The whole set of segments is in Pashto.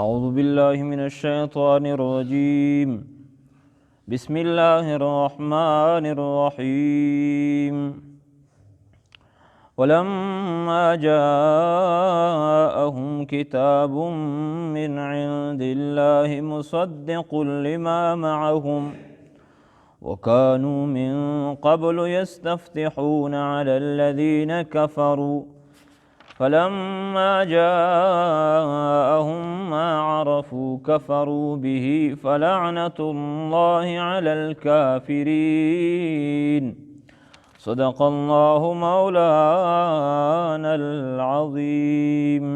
أعوذ بالله من الشيطان الرجيم. بسم الله الرحمن الرحيم. ولما جاءهم كتاب من عند الله مصدق لما معهم وكانوا من قبل يستفتحون على الذين كفروا فلما جاءهم ما عرفوا كفروا به فلعنة الله على الكافرين. صدق الله مولانا العظيم.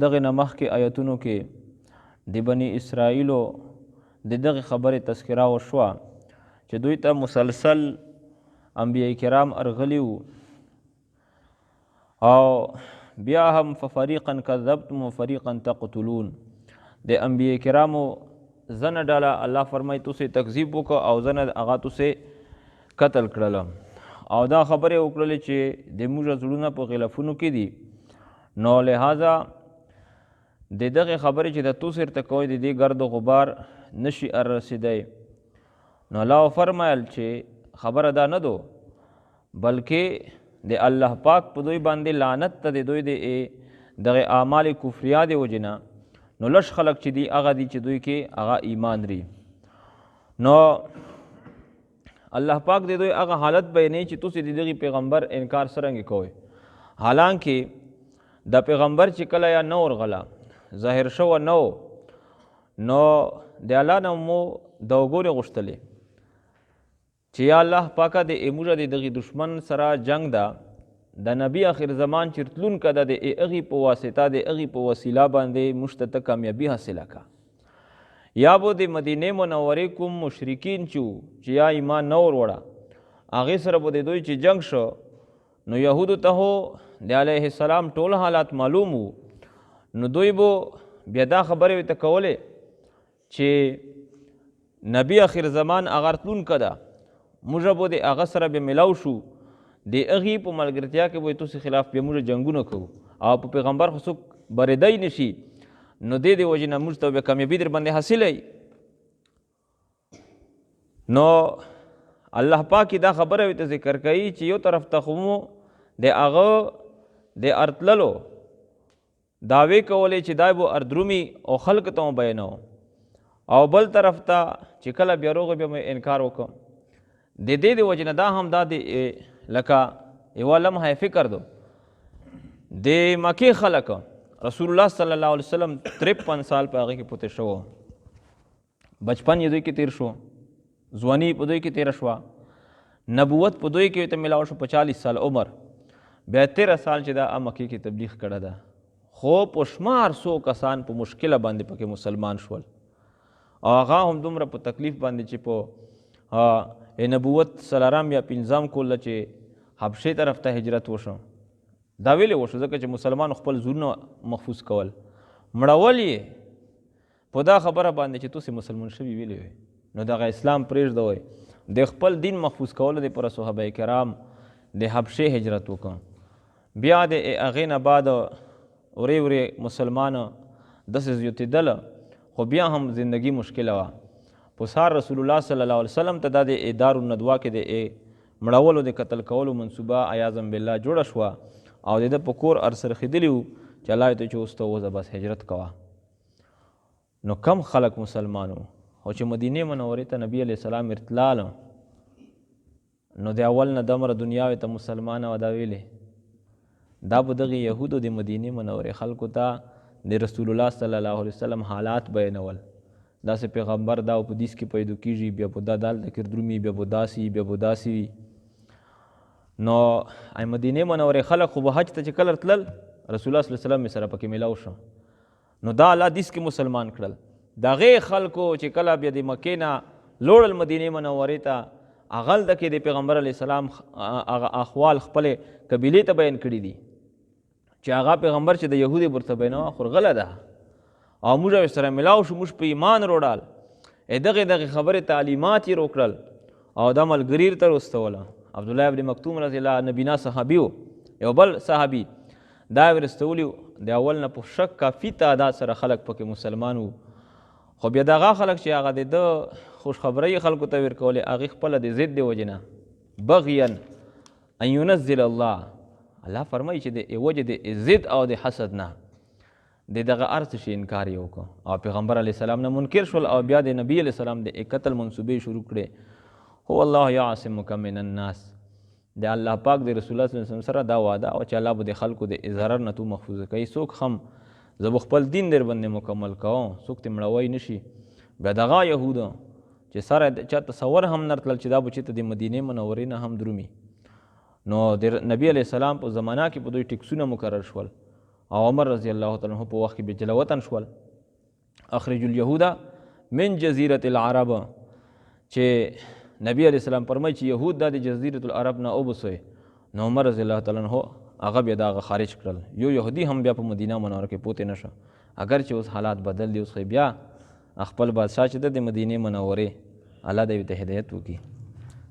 دغه نه مخکې آیتونو کې د بني اسرائیلو د دغه خبرې تذکره وشوه چې دوی ته مسلسل انبیاء کرام ارغلي وو او بیا هم ففریقا کذبتم وفریقا تقتلون. د انبیاء کرامو ځنه ډله الله فرمایي تاسې تکذیب وکړه او ځنه هغه تاسې قتل کړله او دا خبرې وکړلې چې د موږ زړونه په غلافونو کې دي، نو لهذا د دغې خبرې چې د تاسې ورته کوئ د دې ګرد و غبار نشي رسېدی. نو الله وفرمایل چې خبره دا نه دو بلکې د الله پاک په دوی باندې لعنت ته د دوی د دغې اعمال کفریا د وجې نه، نو لږ خلک چې دي هغه دي چې دوی کې هغه ایمان لري. نو الله پاک د دوی هغه حالت بیانوي چې تاسې د دغې پیغمبر انکار څرنګه کوئ، حالانکه دا پیغمبر چې کله یا نه ورغله ظاهر شوه نه و، نو د الله نه مو دعاګانې غوښتلې چې یا الله پاکه د موږ د دغې دښمن سره جنګ ده، د نبی آخر زمان چې رتلونکه ده د هغې په واسطه د هغې په وسیله باندې موږ ته ته کامیابي حاصله کړه. یا به د مدینې منورې کوم مشرکین چې وو چې یا ایمان نه وروړه هغې سره به د دوی چې جنګ شو، نو یهودو ته هو د علیه السلام ټول حالات معلوم وو، نو دوی به بیا دا خبرې ورته کولې چې نبی آخر زمان هغه رتلونکه ده، موږ به د هغه سره بیا ملاو شو، د هغې په ملګرتیا کې به یې تاسې خلاف بیا موږ جنګونه کوو او په پیغمبر خو څوک برېدی نه شي، نو دې د وجې نه موږ ته بیا کامیابي در باندې حاصله وي. نو الله پاک دا خبره ورته ذکر کوي چې یو طرف ته خو مو د هغه د ارتللو دعوې کولې چې دا به اردرومي او خلک ته مو بیانوو، او بل طرف ته چې کله بیا روغې بیا مو انکار وکړ. د دې د وجې نه دا هم دا د لکه یوه لمحه فکر دو د مکې خلک رسول الله صلی الله علیه وسلم 53 سال په هغې کې پوتې شو، بچپن یې دوی کې تیر شو، ځواني په دوی کې تېره شوه، نبوت په دوی کې ورته میلاو شو په 40 سال عمر، بیا 13 سال چې دا مکې کې تبلیغ کړی ده، خو په شمار څو کسان په مشکله باندې پکې مسلمان شول او هغه هم دومره په تکلیف باندې چې په نبوت څلورم یا پنځم کول چې حبشې طرف ته هجرت وشو. دا ویلې وشو ځکه چې مسلمانو خپل زړونه محفوظ کول، مړول یې په دا خبره باندې چې تاسې مسلمان شوي ویلې وي، نو دغه اسلام پرېږدوئ. د خپل دین محفوظ کولو دپاره صحابه کرام د حبشې هجرت وکړ. بیا د هغې نه بعد ورې ورې مسلمان داسې زیاتېدل، خو بیا هم زندګي مشکله وه. په سار رسول الله صلی الله علیه وسلم ته دا د دار الندوه کې د مړولو د قتل کولو منصوبه عیاذا بالله جوړه شوه او د ده په کور ارڅرخېدلي وو چې الله یې ته چې اوس ته وځه بس هجرت کوه. نو کم خلک مسلمان وو، خو چې مدینې منورې ته نبی علیه السلام ارتلاله نو د اول نه دمره دنیا ته مسلمانه وه. دا ویلې دا به دغې یهودو د مدینې منورې خلکو ته د رسول الله صلی الله علیه وسلم حالات بیانول. داسې پیغمبر دا په دیس کې پیدا کیږي، بیا په دا دالته کې درومي، بیا په داسې، بیا په داسې وي. نو ای مدینې منورې خلک خو به حج ته چې کله تلل رسول الله صلی الله علیه وسلم یې سره پکې میلاو شو. نو دا الله دیس کې مسلمان کړل. دغې خلکو چې کله بیا د مکې نه لوړل مدینې منورې ته، هغلته کې د پیغمبر علیه السلام هغه احوال خپلې قبیلې ته بیان کړي دي چې هغه پیغمبر چې د یهودې ورته بیانوه خو غله ده او موږ یې سره ملاو شو، موږ په ایمان روړال، دغې دغې خبرې تعلیمات یې روکړل او دا ملګري یې ورته وستوله. عبدالله ابن مکتوم رضی الله نبینا صحابي و، یو بل صحابي دا یې ورستولي د اول نه په شک کافي تعداد سره خلک پکې مسلمان وو. خو بیا دغه خلک چې هغه د ده خوشخبرۍ خلکو ته ورکولې، هغې خپله د ضد د وجې نه بغیا ان ینزل الله، الله فرمایي چې د وجې د ضد او د حسد نه د دغه هر څه شي انکار یې وکړو او پیغمبر علیه السلام نه منکر شول او بیا د نبی علیه السلام د قتل منصوبې شروع کړې. هو الله یعصمک من الناس، د الله پاک د رسول الله صلی الله علیه وسلم سره دا وعده او چې الله به د خلکو د ضرر نه تو محفوظ کوي، څوک هم زه به خپل دین در باندې مکمل کوم، څوک ترې مړوی نه شي. بیا دغه یهود چې سره چا تصور هم نه راتلل چې دا به چېرته د مدینې منورې نه هم درومي، نو د نبی علیه السلام په زمانه کې په دوی ټیکسونه مقرر شول او عمر رضی الله تعالی عنه په وخت کې بیا جلاوطن شول. اخرج اليهود من جزیرة العرب، چې نبی علیه السلام فرمایي چې یهود دا د جزیرة العرب نه وبسوي، نو عمر رضی الله تعالی عنه هغه بیا د هغه خارج کړل. یو یهودي هم بیا په مدینه منوره کې پوتې نه شو، اګر چې اوس حالات بدل دي، اوس خو بیا خپل بادشاه چې ده د مدینې منورې الله دې ورته هدایت وکړي،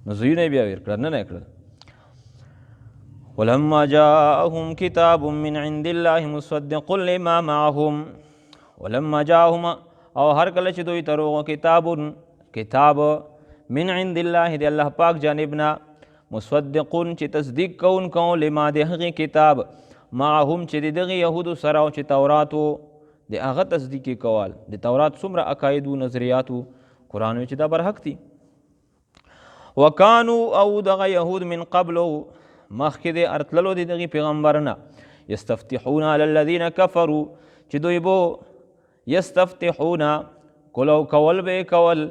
نو زویونه یې بیا ورکړل، نه نه کړل. ولما جاءهم کتاب من عند الله مصدق لما معهم، ولما جاءهم او هر کله چې دوی ته روغو کتاب، کتاب من عند الله د الله پاک جانب نه، مصدق چې تصدیق کوونکی لما د هغې کتاب معهم چې د دغې یهودو سره او چې تورات و د هغه تصدیق یې کول. د تورات څومره عقاید و نظریات و، قرآن وایي چې دا برحق دي. وکانو او دغه یهود من قبل مخکې د ارتللو د دغې پیغمبر نه، یستفتحون علی الذین کفروا چې دوی به یستفتحون کولو کول به یې کول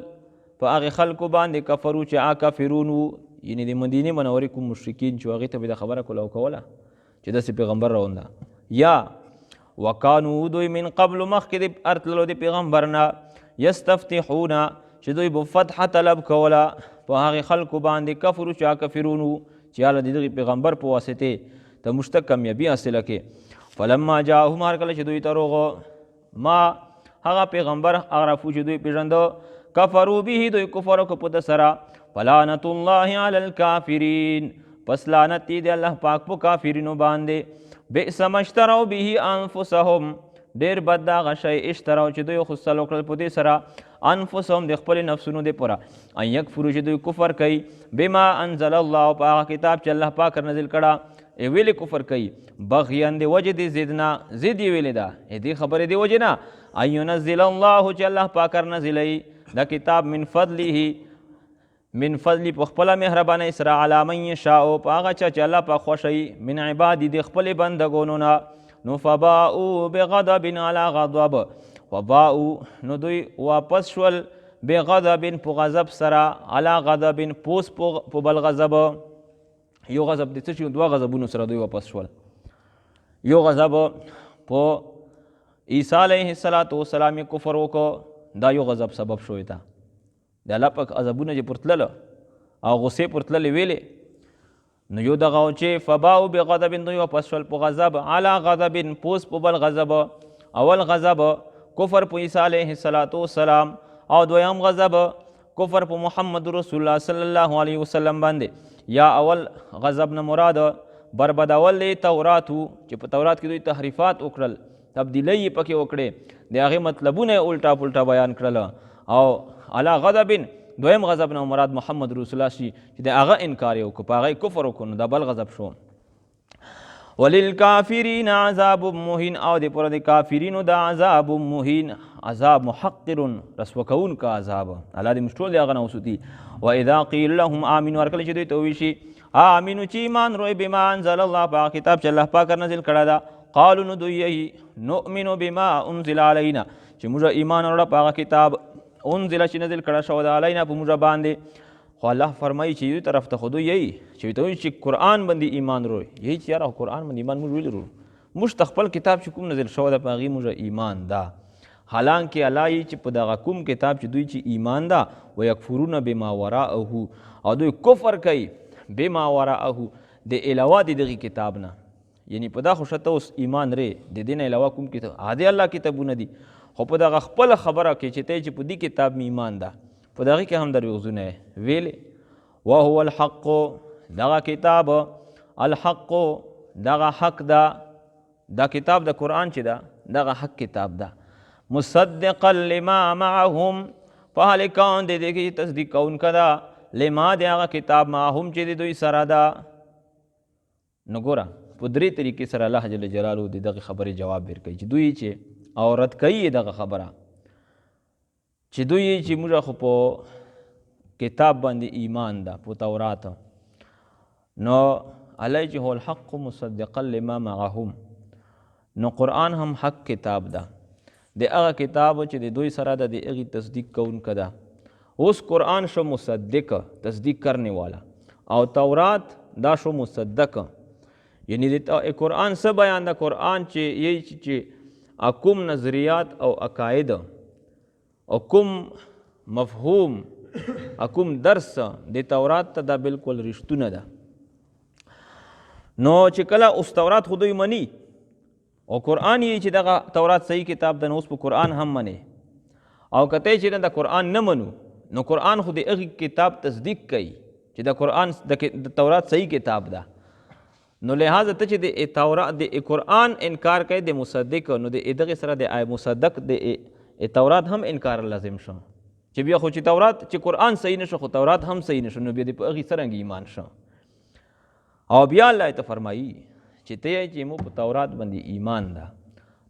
په هغې خلکو باندې کفرو چې هغه کافرون وو، یعنې د مدینې منورې کوم مشرکین چې هغې ته به دا خبره کولو کوله چې داسې پیغمبر روان ده. یا وکانو دوی من قبل مخکې د ارتللو د پیغمبر نه، یستفتحون چې دوی به فتح طلب کوله په هغې خلکو باندې کفرو چې هغه کافرون وو، چې یاله د دغې پیغمبر په واسطې ته موږ ته کامیابي حاصله کړې. فلما جاءهم هر کله چې دوی ته روغو ما هغه پیغمبر عرفو چې دوی پېژنده، کفرو به دوی کفر وکړو په ده سره، فلعنت الله علی الکافرین پس لعنت دی د الله پاک په کافرینو باندې. بئس ما اشتروا به انفسهم ډېر بد د هغه شی اشتروا چې دوی خصل وکړل په دې سره انفسهم د خپلې نفسونو دپاره، ان یکفرو چې دوی کفر کوي بما انزل الله په هغه کتاب چې الله پاک نازل کړه، ای ویلې کفر کوي بغیا د وجې د ضد نه، ضد یې ویلې ده دې خبرې د وجې نه، ان ینزل الله چې الله پاک نازلوي دا کتاب من فضله من فضلی په خپله مهربانۍ سره علی من یشاء په هغه چا چې الله پاک خوښوي من عبادي د خپلې بندګانو نه، نو فباؤ بغضب علی غضب، فباؤ نو دوی واپس شول بغضب په غضب سره علی غضب پوس په بل غضب. یو غضب د څه شي؟ دوه غضبونو سره دوی واپس شول. یو غضب په عیسی علیه الصلاة والسلام یې کفر وکړو، دا یو غضب سبب شوی ته د الله پاک عذابونه چې پر تلله او غصې پر تللې ویلې، نو یو دغه و چې فباو بغضب دوی واپس شول په غضب علی غضب پوس په بل غضب. اول غضب کفر په عیسی علیه الصلاة والسلام او دویم غضب کفر په محمد رسول الله صلی الله علیه وسلم باندې. یا اول غضب نه مراد بربادول دی تورات وو چې په تورات کې دوی تحریفات وکړل، تبدیلۍ یې پکې وکړې، د هغې مطلبونه یې الټا پلټا بیان کړل. او علی غضب دویم غضب نه مراد محمد رسول الله شي چې د هغه انکار یې وکړو، په هغه یې کفر وکړو، نو دا بل غضب شو. وللکافرین عذاب مهین او د پر د کافرینو د عذاب مهین، عذاب محقر رسوا کوونکی عذاب، الله دې موږ ټول د هغه نه وساتي. واذا قیل لهم آمنوا هر کله چې دوی ته وویل شي آمنو چې ایمان روئ بما انزل الله په هغه کتاب چې الله پاک نازل کړی ده، قالو نو دوی یې نؤمن بما انزل علینا چې موږ ایمان وروړه په هغه کتاب انزل چې نازل کړی شوی ده علینا په موږ باندې. خو الله فرمایي چې یو طرف ته خو دوی یې چې ورته وایي چې قرآن باندې ایمان روئ، یې چې یاره قرآن باندې ایمان موږ ولې وروړو، موږ ته خپل کتاب چې کوم نازل شوی ده په هغې موږ ایمان ده. حالانکه الله یې چې په دغه کوم کتاب چې دوی چې ایمان ده ویکفرون بما وراءه او دوی کفر کوي بما وراءه د علاوه د دغې کتاب نه، یعنی په دا خو شته اوس ایمان ری د دې نه علاوه کوم کتاب عادي الله کتابونه دي، خو په دغه خپله خبره کې چې ته چې په دې کتاب مې ایمان ده په دغې کې هم دروغزونه ویلې. وهو الحق دغه کتاب الحق دغه حق ده، دا کتاب د قرآن چې ده دغه حق کتاب ده. مصدقا لما معهم، په حال کون د دې کې چې تصدیق کوونکی ده لما د هغه کتاب معهم چې د دوی سره ده. نو ګوره په درې طریقې سره الله جل جلاله د دغې خبرې جواب ورکوي چې دوی چې او رد کوي دغه خبره چې دوی چې موږ خو په کتاب باندې ایمان ده په تورات، نو الله چې هو الحق مصدقا لما معهم، نو قرآن هم حق کتاب ده، د هغه کتاب چې د دوی سره ده د هغې تصدیق کوونکی ده. اوس قرآن شو مصدق، تصدیق کرنے والا، او تورات دا شو مصدق، یعنی د قرآن څه بیان ده؟ قرآن چې یی چې کوم نظریات او عقاید او کوم مفهوم کوم درس د تورات ته دا بالکل رښتونه ده. نو چې کله اوس تورات خو دوی مني او قرآن یې چې دغه تورات صحیح کتاب ده، نو اوس په قرآن هم مني، او که ته چې نه د قرآن نه منو نو قرآن خو د هغې کتاب تصدیق کوي چې د قرآن د تورات صحیح کتاب ده. نو لہذا ته چې د تورات د قرآن انکار کوي د مصدق، نو د دغې سره د مصدق د تورات هم انکار لازم شو، چې بیا خو چې تورات چې قرآن صحیح نه شو خو تورات هم صحیح نه شو، نو بیا د په هغې څرنګه ایمان شو. او بیا الله ته فرمایي چې ته یې چې مو په تورات باندې ایمان ده،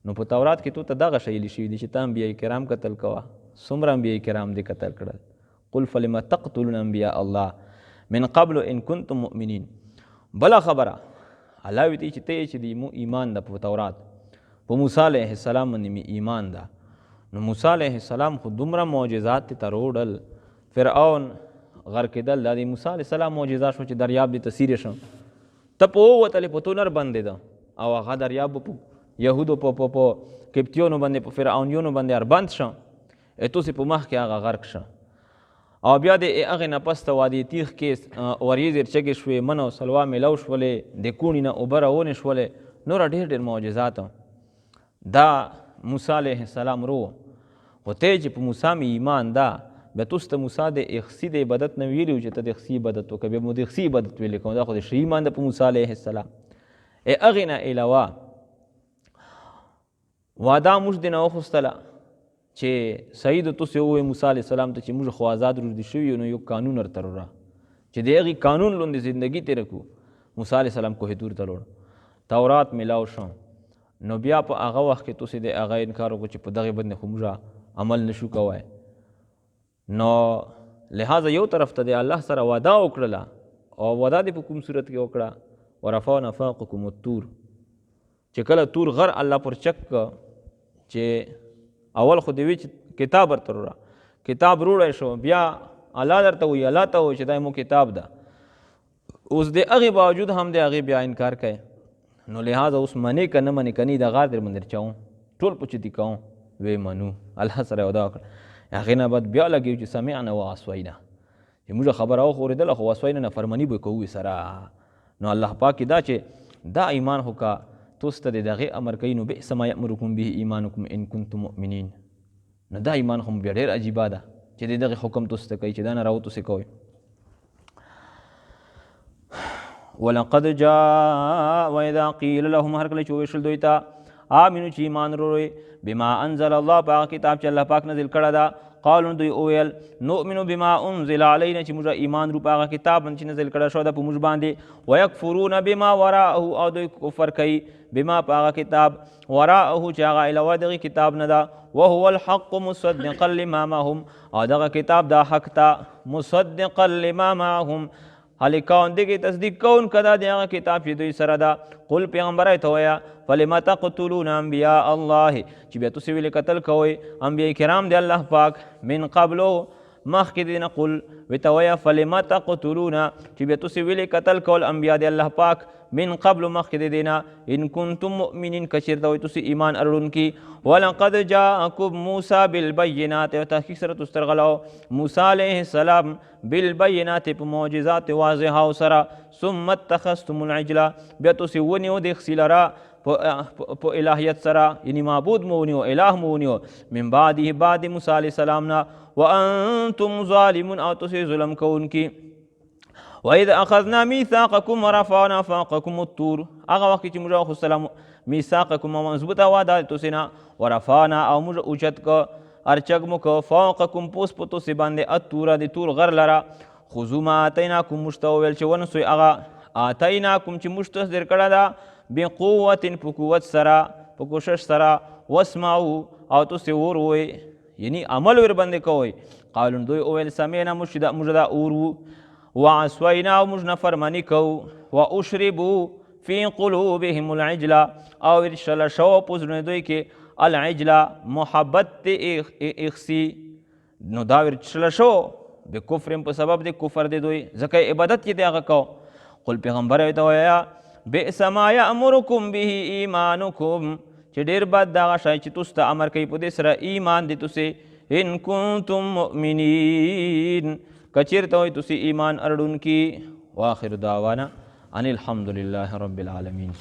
نو په تورات کې تو ته دغه شی لیکل شوي دي چې ته انبیاء کرام قتل کوه، څومره انبیاء کرام دې قتل کړل، قل فلم تقتلون انبیاء الله من قبل ان کنتم مؤمنین. بله خبره الله ویلي چې ته یې چې د مو ایمان ده په تورات، په موسی علیه السلام باندې مې ایمان ده، نو موسی علیه السلام خو دومره معجزات ته راوړل، فرعون غرقېدل، دا د موسی علیه السلام معجزه شو چې دریاب دې ته څیرې شو، ته په ووتلې په تو نر بندې ده، او هغه دریاب په یهودو په په په قبطیونو باندې په فرعونیونو باندې اربند شو، اتوسې په مخ کې هغه غرق شو. او بیا د هغې نه پس ته وادي تیغ کې وریځې چګې شوې، من او سلوا میلاو شولې، د کوڼې نه اوبه راونې شولې، نوره ډېر ډېر معجزات دا موسی علیه السلام رو. خو ته چې په موسی مې ایمان ده، بیا تاسو ته موسی د اخسي د عبادت نه ویلي وو چې ته د اخسي عبادت وکړه، بیا مو د اخسي عبادت ویلی کوم، دا خو د ښه ایمان ده په موسی علیه السلام. هغې نه علاوه وعده موږ دې نه وخوستله چې سعید تاسو ووایي موسی علیه السلام ته چې موږ خو آزاد روږدي شوي یو، نو یو قانون ورته راوړه چې د هغې قانون لوندې زندګي تېره کړو. موسی علیه السلام کوه طور ته لوړ، تورات میلاو شو، نو بیا په هغه وخت کې تاسو د هغه انکار وکړو چې په دغې باندې خو موږ عمل نشو کوی. نو لہذا یو طرف ته د الله سره وعده وکړله، او وعده دې په کوم صورت کې وکړه؟ ورفعنا فوقکم الطور، چې کله تور غر الله پر چک که چې اول خو دې وي چې کتاب ورته راوړه، کتاب روړی شو، بیا الله درته وایي، الله ته وایي چې دا مو کتاب ده. اوس د هغې باوجود هم د هغې بیا انکار کوي، نو لہذا اوس منې که نه منې، که نه دا غار در باندې چاوم ټول په چتي کوم، وی منو الله سره وعده وکړه. هغې نه بعد بیا لګیو چې سمعنا وعصینا، چې موږ خبره وښورېدله خو عصینا نافرماني به کوو سره. نو الله پاک دا چې دا ایمان خو که تاسو ته د دغې امر کوي، نو بئس ما یأمرکم به ایمانکم ان کنتم مؤمنین. نو دا ایمان خو بیا ډېر عجیبه ده چې د دغې حکم تاسو ته کوي چې دا نه راوتو څه کوئ. ولقد جاء واذا قیل لهم، هر کله چې وویل دوی ته آمنو چې ایمان وروړئ بما انزل الله، په هغه کتاب چې الله پاک نازل کړی ده، قالو دوی وویل نؤمن بما انزل علینا، چې موږ ایمان وروړو په هغه کتاب باندې چې نازل کړی شوی ده په موږ باندې، ویکفرون بما وراءه، او دوی کفر کوي بما په هغه کتاب وراءه چې هغه علاوه دغه کتاب نه ده، وهو الحق مصدقا لما معهم، او دغه کتاب دا حق ته مصدقا لما معهم، هلکان دغه تصدیق کون کدا د هغه کتاب چې دوی سره ده. قل پیغمبر ته وایه فلم تقتلون انبیاء الله، چې بیا تاسو ویلې قتل کوئ انبیاء کرام د الله پاک من قبلو مخکې دې نه. قل ورته وایه فلم تقتلون، چې بیا تاسو ویلې قتل کول انبیاء د الله پاک من قبل مخکې دې نه، ان کنتم مؤمنین، که چېرته وئ تاسو ایمان اړوونکي. ولقد جاءکم موسی بالبینات، او تحقیق سره تاسو ته راغلی موسی علیه السلام بالبینات په معجزات واضحه سره، ثم اتخذتم العجل، بیا تاسو ونیو د خسي لره په الهیت سره، یعنی معبود مو ونیو، اله مو ونیو، من بعده بعد موسی علیه السلام نه، وانتم ظالمون، او تاسو ظلم کوونکي. وإذ أخذنا ميثاقكم ورفعنا فوقكم الطور، هغه وخت چې موږ واخیستله میثاقکم، مضبوطه وعده تاسو نه، ورفعنا او موږ اوچت که ارچګ مو که فوقکم پوس په تاسو باندې التور د تور غر لره. خذو ما آتیناکم، موږ ته وویل چې ونسوئ هغه آتیناکم چې موږ تاسو درکړه ده، بقوة په قوت سره، په کوشش سره، واسمعو او تاسو وروئ، یعنی عمل ورباندې کوئ. قالو دوی وویل سمعنا، موږ دا اورو، وعصینا او موږ نافرماني کوو، واشربو فی قلوبهم العجله او ورشله شوه په زړونو دوی کې العجله محبت د اخسي. نو دا ورشله شو بکفر په سبب د کفر د دوی، ځکه عبادت یې د هغه کو. قل پیغمبر ورته ووایه بئس ما یأمرکم به ایمانکم، چې ډېر بد دغه شی چې تاسو ته امر کوي په دې سره ایمان دې تاسې، ان کنتم مؤمنین، که چېرته وئ تاسې ایمان اړونکي. واخر دعوانا ان الحمد لله رب العالمین.